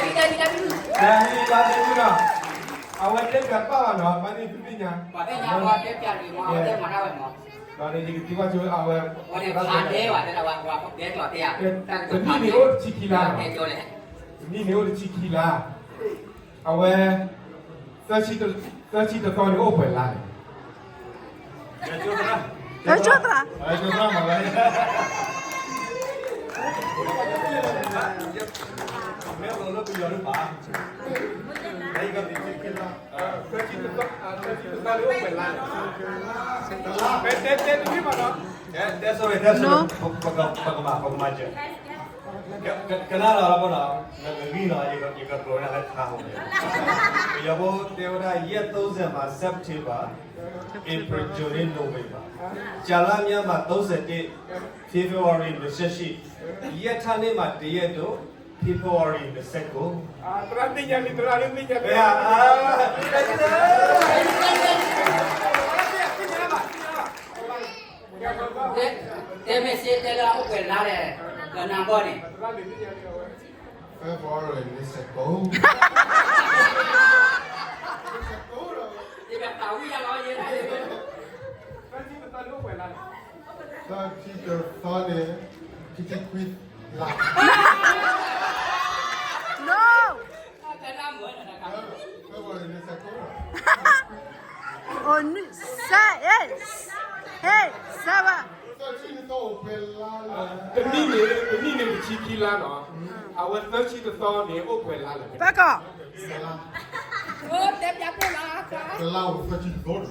တၢ်ဟ့ၣ်လီၤတဲသုနီၤ, အဝဲတဲပၠးတဘၣ်ဘၣ်နီၤ, ဘၣ်န့ၣ်သုသ့ၣ်ညါ, ပှၤသ့ၣ်ညါပှၤတဲပၠးန့ၣ် မ့ၢ်အဝဲတဲမၤတၢ်ဝဲမး, ဒီးန့ၣ်ယကသံကွၢ်ဆိအဝဲ, ဝဲန့ၣ်ဖးဒဲဝဲတဲဒၣ်ဝဲ ပှၤတဲကျီၤတဲဧါ, တနံၣ်န့ၣ်အိၣ်တဆံခံလါ, တနံၣ်န့ၣ်အိၣ်တဆံခံလါ, အဝဲ, သၢဆံတသီန့ၣ်အိၣ်ပှဲၤလါလဲၣ်. ကၠိသရၣ်, ကၠိသရၣ်မၤဝဲ, မ့ၢ်လီၤလၢပယီၤတပၤ, သၢဆံတသီ, သၢဆံတသီန့ၣ်အိၣ်ပှဲၤလါလဲၣ်, တဲ, တဲ, တဲတမံၤဘၣ်နီၤ, တဲ, တဲ sorry, တဲ sorry, ပကမၤ, ပကမၤစၢၤ ကနၣ်လီၤလီၤနီၤ, နဂံၢ်နီၤ, ယကကျိးနၤလၢခါဟိန့ၣ်, ပယီၤဖိတဲဝဲဒၣ် ရက်သုံးဆယ်မှာ September, April, June န့ၣ် November, ကြာလမ်းများမှာ သုံးဆယ့်တစ်, February နှစ်ဆယ့်ရှစ်, ရက်ထပ်နေ့မှာ တစ်ရက်တို့, February နှစ်ဆယ့်ကိုး, သရၣ်သ့ၣ်ညါလံ, သရၣ်သ့ၣ်ညါလံ, တဲမ့ၢ်စ့တဲလၢအအိၣ်ပှဲၤလါလဲၣ်, ဒီးနၤဘီန့ၣ်, February နှစ်ဆယ့်ကိုး, ယကသးဝံၣ်ယၤလီၤယဲ, သၢဆံတသီန့ၣ်, ခံဆံခွံလါ, no, February နှစ်ဆယ့်ကိုး, သၢဆံတသီ, တနံၣ်န့ၣ်, တနံၣ်န့ၣ်တဆံခံလါနီၤ, အဝဲသၢဆံတသီန့ၣ်အိၣ်ပှဲၤလါလဲၣ်, ပကီၢ်, တလါအိၣ်သၢဆံတသီန့ၣ်,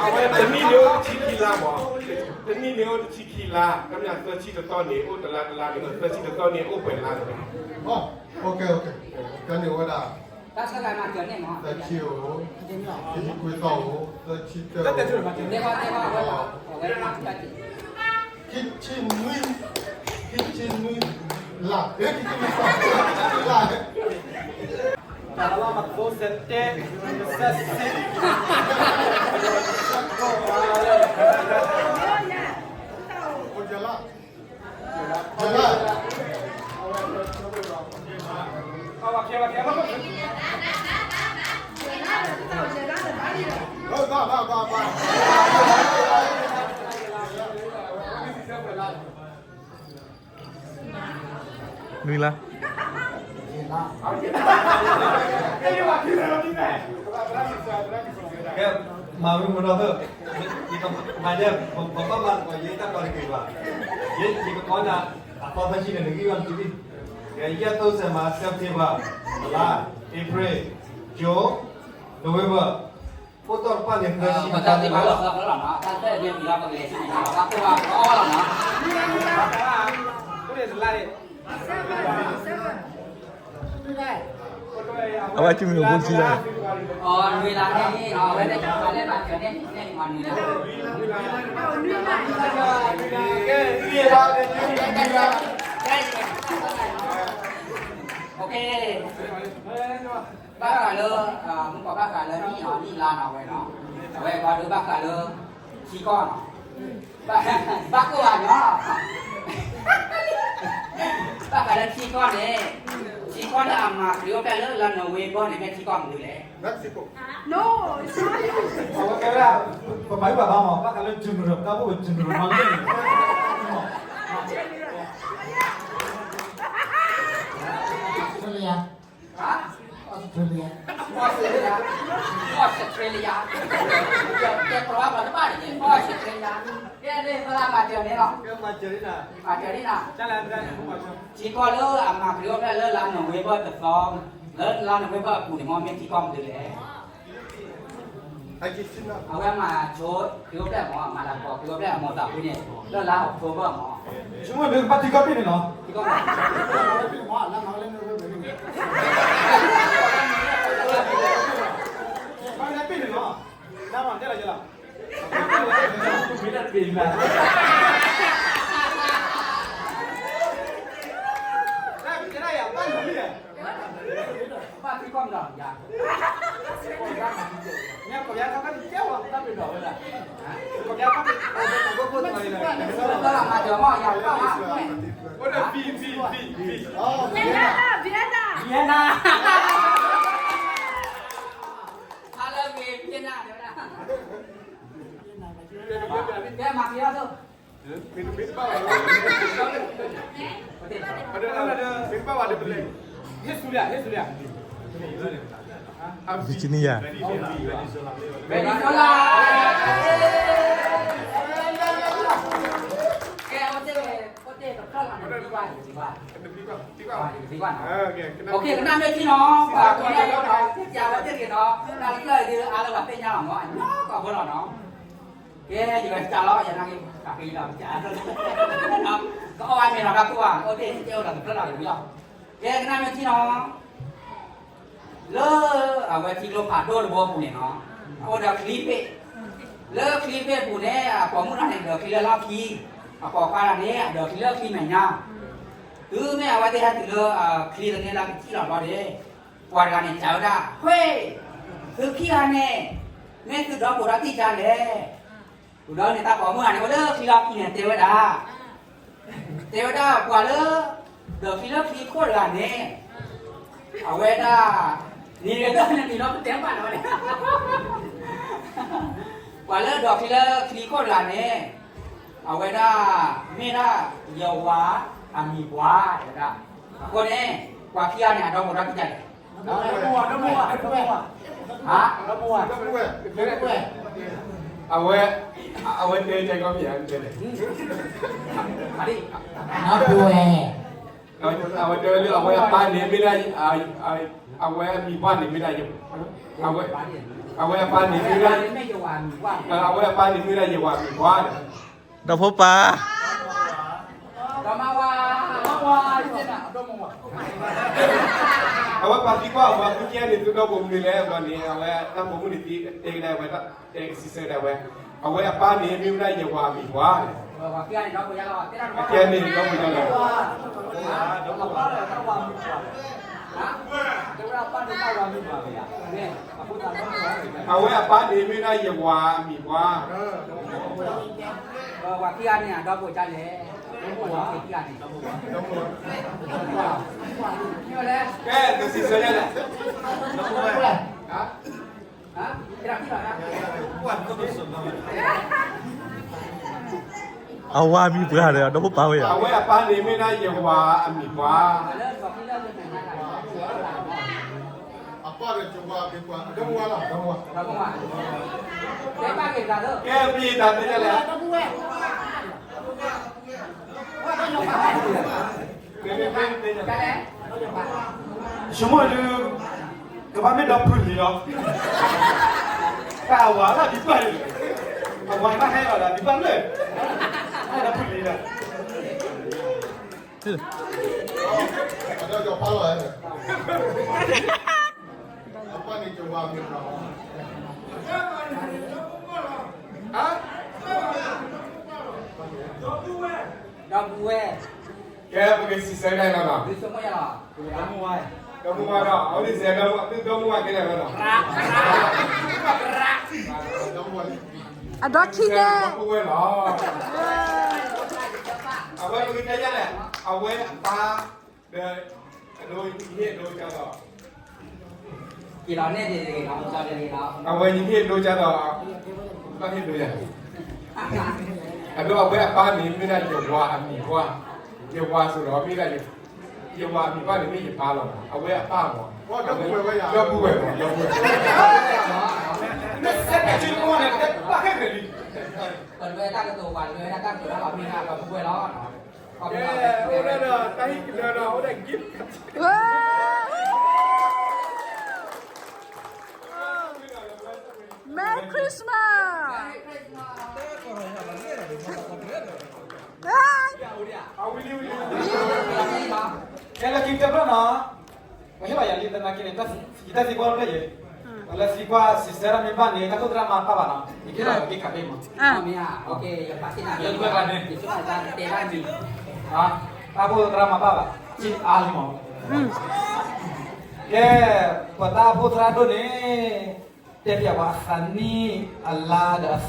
အဝဲတနံၣ်န့ၣ်အိၣ်တဆံခံလါမး, တနံၣ်န့ၣ်အိၣ်တဆံခံလါ, ကမျၢၢ်သၢဆံတသီန့ၣ်အိၣ်တလါတလါန့ၣ်, သၢဆံတသီန့ၣ်အိၣ်ပှဲၤလါလဲၣ်, တၢ်န့ၣ်ဝဲဒၣ်, သၢဆံအိၣ်, ခံဆံခွံသီအိၣ်, သၢဆံတၢအိၣ်, ခံဆံနွံ, ခံဆံနွံလါ, ခံဆံနွံသီ, ခံဆံနွံလါ, တၢ်လီၤမး သုံးဆယ့်တစ်, နှစ်ဆယ့်ရှစ်, နွံလါ, ကဲ, မၤဝံၤမးဒီး, မၤဒဲး, ပဘၣ်မၤသကိးယဲတၢ်ကီတက့ၢ်ဘၣ်, ယဲယကကိးနၤ, အသီသၢဆံန့ၣ် နဂံၢ်ဘၣ်တတုၤလံ, ကဲ, ရက်သုံးဆယ်မှာ September, လါ, April, June, November, အိၣ်တ့ၢ်တဖၣ်န့ၣ် သၢဆံတသီန့ၣ်လီၤ, အဝဲကမ့ၢ်အိၣ်ဘိဆံလါ, အဝဲန့ၣ်, ဘၣ်ဃးလၢ, မုၢ်ကီၢ်ဘၣ်ဃးလၢနံၣ်နီၤ, နံၣ်လါနီၤဝဲနီၤ, အဝဲပှၤဒိဘၣ်ဃးလၢ, ထံကီၢ်နီၤ, ဘၣ်ကိၢ်ဘၣ်နီၤ, ဘၣ်ဃးလၢထံကီၢ်န့ၣ်, ထံကီၢ်လၢအမၤခရံာ်အိၣ်ဖျဲၣ်လၢလါနိၣ်ဝ့ဘၢၣ်န့ၣ် မ့ၢ်ထံကီၢ်မနုၤလဲၣ်. ပဘၣ်ဘၣ်မး ဘၣ်ဃးလၢ general တၢ်အိၣ်ဖှိၣ် general knowledge န့ၣ်, Australia, Australia, Australia, Australia, ကဲပရဝါပှၤတဘၣ်န့ၣ် Australia, ကဲန့ၣ် ပလၢမၤစၢၤန့ၣ်လီၤ, မၤစၢၤန့ၣ်, ထံကီၢ်လၢအမၤခရံာ်အိၣ်ဖျဲၣ်လၢလါနိၣ်ဝ့ဘၢၣ်တသီ, လၢလါနိၣ်ဝ့ဘၢၣ်အပူၤန့ၣ် မ့ၢ်ထံကီၢ်မနုၤလဲၣ်. အဝဲမၤဆိခရံာ်အိၣ်ဖျဲၣ်မး, မၤလၤကပီၤခရံာ်အိၣ်ဖျဲၣ်အမိၢ်သးဖုန့ၣ်, လၢလါ October မး, ဆိမိၣ်မ့ၢ်ကဘၣ်ထံကီၢ်ဘ့ၣ်န့ၣ်လီၤ, ထံကီၢ်ဘ့ၣ်မး, ဘၣ်န့ၣ်လီၤ, မ့ၢ်တၢ်တဘ့ၣ်မး ဘၣ်ထံကီၢ်မးလီၤ, ညါကီၢ်ပယါခါခါတကဲဝဲ တၢ်ပ့ၤဒီးဝဲဒၣ်, ကီၢ်ပယါခါခါတကဲဝဲ အိၣ်ဒီး V V V V, အိၣ်ဒီး V V V V, အိၣ်ဒီး V V V V, အိၣ်ဒီး V V V V, ဖဲနၤ ဖဲနၤ တဲဝဲဒၣ် ကဲမၤက့ၤအီၤသိး မ့ၢ်တဘၣ်ဘၣ်ဒီး မ့ၢ်တဘၣ်ဘၣ်ဒီး ပလဲၤ ဟ့ၣ်ဆူလံ ဟ့ၣ်ဆူလံ Virginia. Venezuela. ကဲ အိၣ်တ့ၢ် အိၣ်တ့ၢ်တဖျၢၣ်လီၤ တဘၣ် တဘၣ် တဘၣ် OK ကနၣ်မ့ၢ်ထံနီၤ ပှၤကနၣ်မ့ၢ်ထံနီၤ ကစၢ်ဝဲသ့ၣ်ဂ့ၤနီၤ တၢ်တဖျၢၣ်ဒ်အါလၢပှၤသ့ၣ်ညါလီၤနီၤ အညီကီၢ်ဖိလီၤနီၤ ကဲ ယကစၢ်လီၤ ယနာ်က့ၤ ကက့ၤလီၤ ကစၢ်လီၤ ကအီၣ်ဝဲမ့ၤလီၤ ကကူၣ်ဘၣ် အိၣ်တ့ၢ် ကဲအိၣ်ဒီးတဖျၢၣ်လီၤ ကဝံၤလီၤ ကဲ ကနၣ်မ့ၢ်ထံနီၤ လၢအဝဲထံကျိဖးဒိၣ်တဘိအပူၤန့ၣ်နီၤ အအိၣ်ဒီးချံဘ့ၣ် လၢချံဘ့ၣ်အပူၤန့ၣ် အပိာ်မုၣ်တဂၤန့ၣ် ဒိးချံလၢလီၢ်ခံ အပိာ်ခွါတဂၤန့ၣ် အဒိးချံလၢချံမဲာ်ညါ တုၤမ့ၢ်အဝဲသ့ၣ်ဟဲတုၤလၢ ချံတန့ၢ်လၢကစံၣ်လီၤဘျီန့ၣ် ပှၤတဂၤန့ၣ် စံးဝဲဒၣ် ဟဲ သုခံဂၤန့ၣ် မ့ၢ်သုဒီပုၢ်ဒီဝဲၢ်တၢ်လဲၣ် ဝံၤဒီးန့ၣ် တၢ်ပိာ်မုၣ်တဂၤန့ၣ် အိၣ်လၢချံလီၢ်ခံန့ၣ် တဲဝဲဒၣ် တဲဝဲဒၣ်ပှၤလၢ ဒိးချံလၢချံခိၣ်တဂၤန့ၣ် အဝဲဒၣ် နံၤကတၢၢ်န့ၣ် နံၤလီၤကတဲဘၣ်လီၤန့ၣ် ပှၤလၢဒိးချံလၢချံခိၣ်တဂၤန့ၣ် အဝဲဒၣ် မ့ၢ်ဒၣ်ယဝၤအမံၤပှၢ် တဲဝဲဒၣ် အဃိန့ၣ် ပှၤခံဂၤန့ၣ် အဒီပုၢ်ဒီဝဲၢ်တၢ်လဲၣ် အဝဲ အဝဲတဲကီမ့ၢ်ယါတဲလဲၣ် အဝဲတဲဝဲလၢ အဝဲအပၢ်န့ၣ်မ့ၢ်ဒၣ် အဝဲအမံၤပှၢ်န့ၣ်မ့ၢ်ဒၣ် အဝဲ အဝဲအပၢ်န့ၣ်မ့ၢ်ဒၣ် အဝဲအပၢ်န့ၣ်မ့ၢ်ဒၣ်ယဝၤမံၤပှၢ် ဒီးဖိပၢ် အဝဲပှၤသံကွၢ်အဝဲ သုခံဂၤန့ၣ် သုဒီပုၢ်မနုၤလဲၣ် ဘျီန့ၣ် အဝဲတၢ်ပိာ်မုၣ်န့ၣ် တဲကဒါဝဲ တဲကစံးဆၢကဒါဝဲ အဝဲအပၢ်န့ၣ် မ့ၢ်ဝဲဒၣ်ယဝၤမံၤပှၢ် အခံဂၤန့ၣ် ဒီပုၢ်ယါလီၤ အဝဲအပၢ်န့ၣ် မ့ၢ်ဝဲဒၣ်ယဝၤမံၤပှၢ် ပှၤခံဂၤန့ၣ် အဒီပုၢ်ဝဲၢ်လဲၣ် ခံဂၤန့ၣ် ကဲ သုစံးဆၢယါလဲၣ် အဝၤမံၤပှၢ်ဒီး ဒီပုၢ်ပၢ်ဝဲယါ အဝဲအပၢ်န့ၣ်မ့ၢ်ဒၣ်ယဝၤအမံၤပှၢ် အပၢ်ဒီးယဝၤမံၤပှၢ် ဒီပုၢ်ဝဲၢ်လီၤ ဒီပုၢ်ဝဲၢ် ကဲ ပယီၤတၢ်တဲယါလဲၣ် ဆိကမိၣ်ဒုး ကဘၣ်မ့ၢ်ဒီဖုလံၤလီၤ တၢ်အဝၤလၢဒံးဘၣ်လၢ အဝၤဘၣ်ဟဲလီၤဒီးဒံးဘၣ်လၢ ဒီဖုလံၤဒီး အဒီးယီၤဖးလီၤ အပၢ်န့ၣ်ယဝၤမံၤပှၢ် ဒီပုၢ်ဝဲၢ် ကဲ ပကစံးဆၢဒၣ်လီၤနီၤ ဒီပုၢ်ဝဲၢ်ဒီး အဝဲသ့ၣ်စံး ဒီပုၢ်ဝဲၢ်ကဲဒၣ်လီၤနီၤ အဒီခံန့ၣ် ဒီပုၢ်ဝဲၢ်လီၤ အဝဲပကတဲယါလဲၣ် အဝဲအပၢ် ဒီး အဒိ ယဟ့ၣ်အဒိကၢ်ဒီး အဝဲယဟ့ၣ်အဒိကၢ်ဒီး ဘၣ်ဟ့ၣ်ဒိယၤ အဒိ အဝဲအပၢ်န့ၣ် မ့ၢ်ဒၣ်ယဝၤအမံၤပှၢ် ယဝၤဆိဒီး မ့ၢ်ဒၣ် ယဝၤအမံၤပှၢ်န့ၣ် မ့ၢ်ယပၢ်လီၤ အဝဲအပၢ်မး ဒီပုၢ်ဝဲၢ် ဒီပုၢ်ဝဲၢ် ဒီပုၢ်ဝဲၢ် မ့ၢ်စဲးကဲးကၠိတမီၢ်န့ၣ် တဘၣ်ခဲကလံၤ ပဝဲတၢ်ကတိၤပှၤ ပဝဲဒၣ်တၢ်ကတိၤပှၤလၢတၢ်ကတိၤတၢ်ပှၤမ့ၢ်ဒၣ်ပှၤပုၢ်ဝဲၢ်လီၤ ကဲ အိၣ်ဒၣ်ဒီးတၢ်ဟံၣ်ကဒၢဒီး အိၣ်ဒၣ် gift Merry Christmas ကဲလၢခံတဖျၢၣ်နီၤ ပဟ့ၣ်ဘၣ်ယၤလံသနာ်က့န့ၣ် ယတၢ်သံကွၢ်ဖျၢၣ်ယဲ ပှၤလၢသံကွၢ်စံးဆၢတၢ်မ့ၢ်ဘၣ်န့ၣ် တၢ်ခိၣ်သရၣ်မၤပာ်ဘၣ်နီၤ ယက့ၤလီၤက့ၤခးဘ့ၣ်မး တၢ်ခိၣ်သရၣ်မၤပာ်ဘၣ် စံးအါလံမး ကဲ ပတၢ်ခိၣ်သရၣ်ဒိၣ်န့ၣ် တဲပၠးပှၤအသးနံၣ်အလါဒီးအ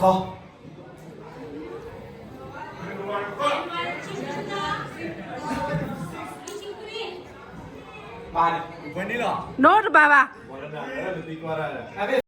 သီ January နီတဘၣ်ဘၣ်.